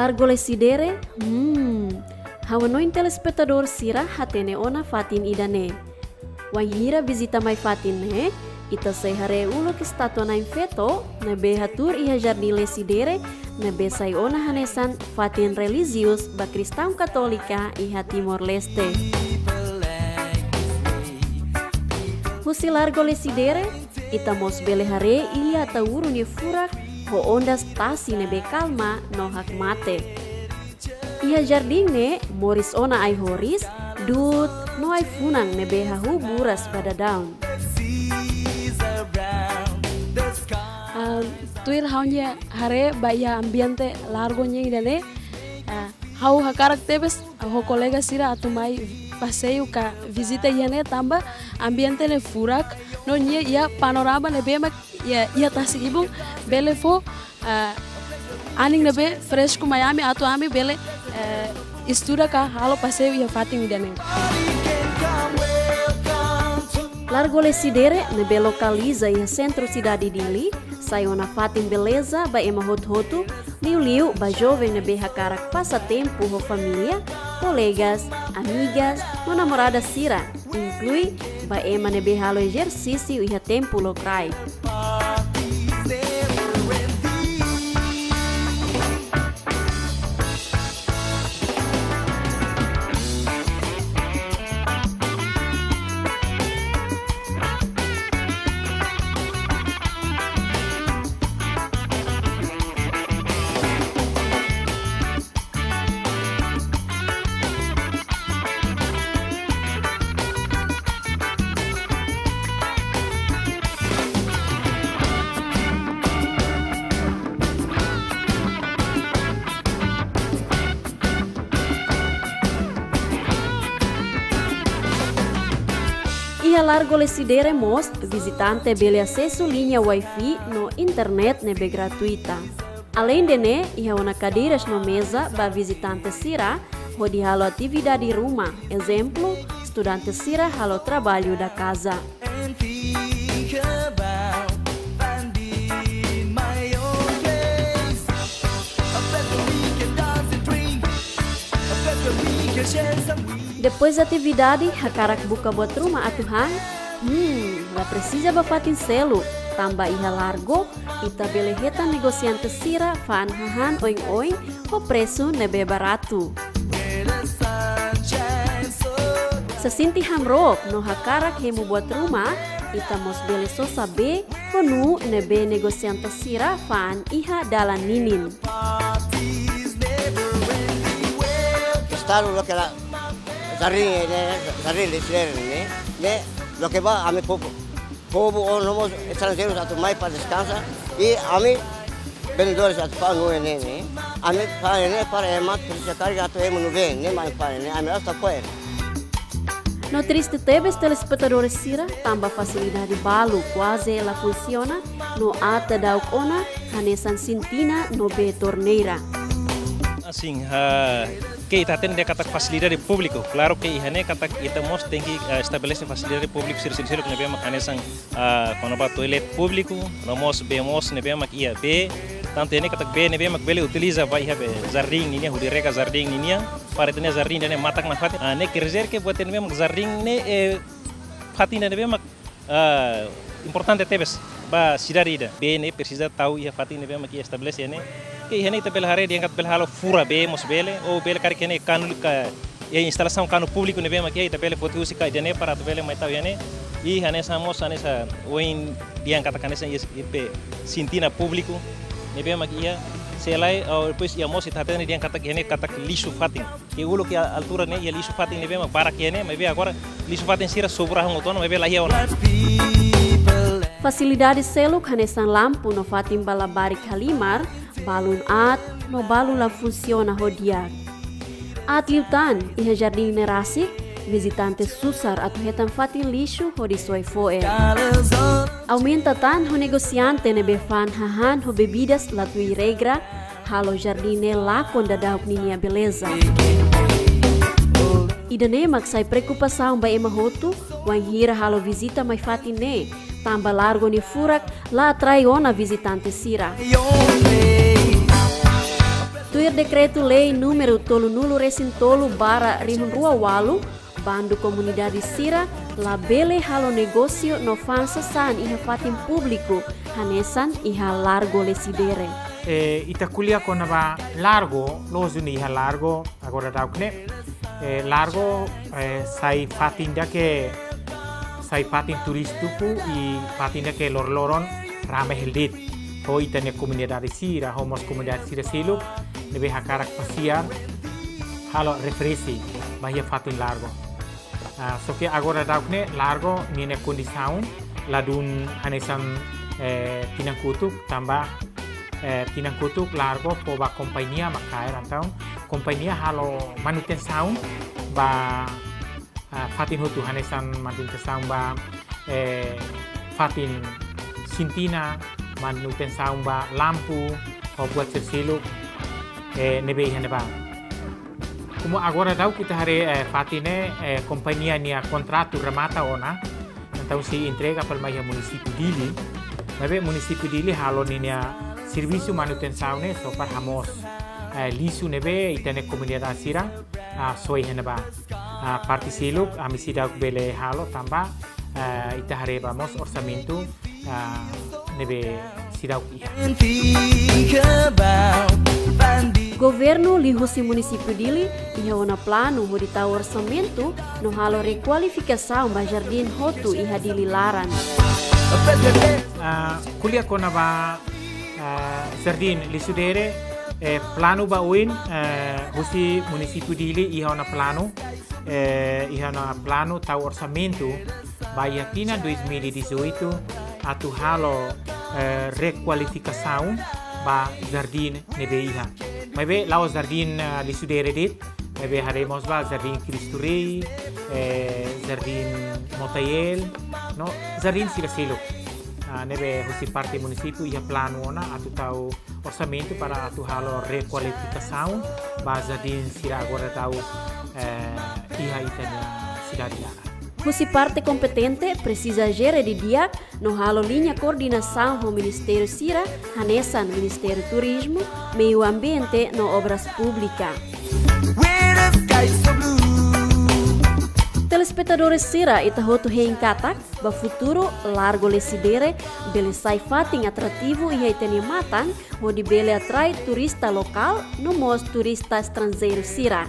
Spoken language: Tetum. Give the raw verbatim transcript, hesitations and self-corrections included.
Largo Lecidere, hmm, ha'u hanoin telespetadór sira hatene ona fatin ida-ne'e. Wainhira vizita mai fatin ne'e, ita sei haree uluk estátua na'in-feto ne'ebé hatuur iha Jardín Lecidere, ne'ebé sai ona hanesan fatin relijiozu ba kristaun katólika iha Timor-Leste. Husi Largo Lecidere, ita mós bele haree Ilha Ataúro nia furak ho ondas tasi ne'ebé kalma no hakmatek. Iha jardín ne'e moris ona ai-horis, du'ut no ai-funan ne'ebé hahú buras ba daudaun. Ah, tuir ha'u-nia haree ba iha ambiente Largo nian ida-ne'e, ah, ha'u hakarak tebes ho kolega sira atu mai paseiu ka vizita iha ne'e tanba ambiente ne'e furak no nia iha panorama ne'ebé mak iha, iha tasi-ibun bele fó, ah, anin ne'ebé fresku mai ami atu ami bele, eh, estuda ka halo paseiu iha fatin ida-ne'e. Largo Lecidere ne'ebé lokaliza iha sentru sidade Dili, sai ona fatin beleza ba ema hotu-hotu, liuliu ba joven ne'ebé hakarak pasa tempu ho família, kolegas, amigas, no namorada sira, inklui ba ema ne'ebé halo ezersísiu iha tempu lokraik. Iha Largo Lecidere mós, vizitante bele asesu liña wifi no internet ne'ebé gratuita. Aleinde ne'e, iha ona kadeiras no meza ba vizitante sira hodi halo atividade ruma, ezemplu, estudante sira halo trabalho da casa. Depois atividade, hakarak buka buat ruma atu han? Hmm, la presiza ba fatin seluk, tanba iha Largo, ita bele hetan negosiante sira fa'an hahán oin-oin ho presu ne'ebé baratu. Se sente hamrook no hakarak hemu buat ruma, ita mós bele sosa bee ho nuu ne'ebé negosiante sira fa'an iha dalan ninin. Estadu loke la jardín ne'e, jardín Lecidere ne'e, ne'e loke ba ami povu, povu ou no mós estranjeirus atu mai para deskansa, i ami vendedores atu fa'an nuu ne'e, ne'e. Ami fa'an ne'e para ema turista karik atu hemu nuu bee, ne'e mak ami fa'an ne'e, ami hasta koer. No triste tebes telespetadores sira, tanba fasilidade balu kuaze la funsiona, no aat daudauk ona, hanesan sintina no bee torneira. Asin, ah, ke ita hatene dehan katak fasilidade públiku. Klaru ke iha ne'e katak ita mós tenke, ah, estabelese fasilidade públiku sira seluk-seluk ne'ebé mak hanesan, ah, kona-ba toilet públiku, no mós bee moos ne'ebé mak iha bee. Tantu iha ne'e katak bee ne'ebé mak bele utiliza ba iha be jardín nian, hodi rega jardín nian. Para ita-nia jardín ida-ne'e matak nafatin. Ah, ne'e quer dizer ke buat ne'ebé mak jardín ne'e, eh, fatin ida ne'ebé mak ah, importante tebes ba sidade ida. Bee ne'e presiza tau iha fatin ne'ebé mak iha estabelese ne'e. Ke iha ne'e ita bele haree dehan katak bele halo fura bee mós bele, ou bele karik iha ne'e kanu ka, iha instalasaun kanu públiku ne'ebé mak iha ita bele foti husi ka ida-ne'e para atu bele mai tau iha ne'e. I hanesan mós hanesan oin dehan katak hanesan iha be sintina públiku ne'ebé mak iha. Se lae, ou depois iha mós ita hatene dehan katak iha ne'e katak lixu fatin. Ke uluk iha altura ne'e iha lixu fatin ne'ebé mak barak iha ne'e, maibé agora lixu fatin sira sobra hotu ona, maibé la iha ona. Fasilidade seluk hanesan lampu no fatin ba labarik halimar, balun aat no balun la funsiona ho di'ak. Aat liután, iha jardín ne'e rasik, vizitante susar atu hetan fatin lixu hodi soe fo'er. Aumenta tan ho negosiante ne'ebé fa'an hahán ho bebidas la tuir regra, halo jardín ne'e lakon daudauk ninia beleza. Ida-ne'e mak sai preokupasaun ba ema hotu, wainhira halo vizita mai fatin ne'e, tanba Largo nia furak la atrai ona vizitante sira. Tuir Dekretu-Lei númeru tolunulu-resin-tolu barra rihun rua ualu, bandu komunidade sira labele halo negósiu no fa'an sasán iha fatin públiku, hanesan iha Largo Lecidere. Eh, ita ko'alia kona-ba Largo, loloos duni iha Largo, agora daudaun ne'e. Eh, Largo, eh, sai fatin ida ke, sai fatin turístiku i fatin ida ke loroloron rame hela de'it. Ho ita-nia komunidade sira, ho mós komunidade sira seluk ne'ebé hakarak pasiar, halo refreshi ba iha fatin Largo. Ah, só ke agora daudaun ne'e Largo ninia kondisaun ladún hanesan, eh, tinan kotuk, tanba, eh, tinan kotuk Largo fó ba kompañia mak kaer, entaun kompañia halo manutensaun ba, ah, fatin hotu, hanesan manutensaun ba, eh, fatin sintina, manutensaun ba lampu, ho buat sira seluk, eh, ne'ebé iha ne'ebá. Komu agora daudaun ita haree, eh, fatin ne'e, eh, kompañia nia kontratu remata ona, entaun sei entrega fali mai iha munisípiu Dili. Maibé munisípiu Dili halo ninia servisu manutensaun ne'e só para hamoos, eh, lixu ne'ebé ita-nia komunidade sira, ah, soe iha ne'ebá. Ah, parte seluk, ami seidauk bele halo tanba, ah, ita haree ba mós orsamentu, ah, ne'ebé seidauk iha. Governu liuhusi munisípiu Dili iha ona planu hodi tau orsamentu no halo rekualifikasaun ba jardín hotu iha Dili laran. Ah, ko'alia kona-ba, ah, Jardín Lecidere, eh, planu ba oin, eh, husi munisípiu Dili iha ona planu, eh, iha ona planu tau orsamentu ba iha tinan dois mil e dezoito atu halo, eh, rekualifikasaun ba jardín ne'ebé iha. Maibé la'ós Jardín, eh, Lecidere de'it, maibé haree mós ba Jardín Cristo Rei, eh, Jardín Motael, no jardín sira seluk. Ah, ne'ebé husi parte munisípiu iha planu ona atu tau orsamentu para atu halo rekualifikasaun ba jardín sira agora daudaun, eh, iha ita-nia sidade laran. Husi parte kompetente presiza jere didi'ak no halo liña koordinasaun ho ministériu sira, hanesan Ministériu Turizmu, Meiu Ambiente no Obras Públikas. Telespetadores sira, ita hotu hein katak ba futuru Largo Lecidere bele sai fatin atrativu iha ita-nia matan, hodi bele atrai turista lokál no mós turista estranjeiru sira.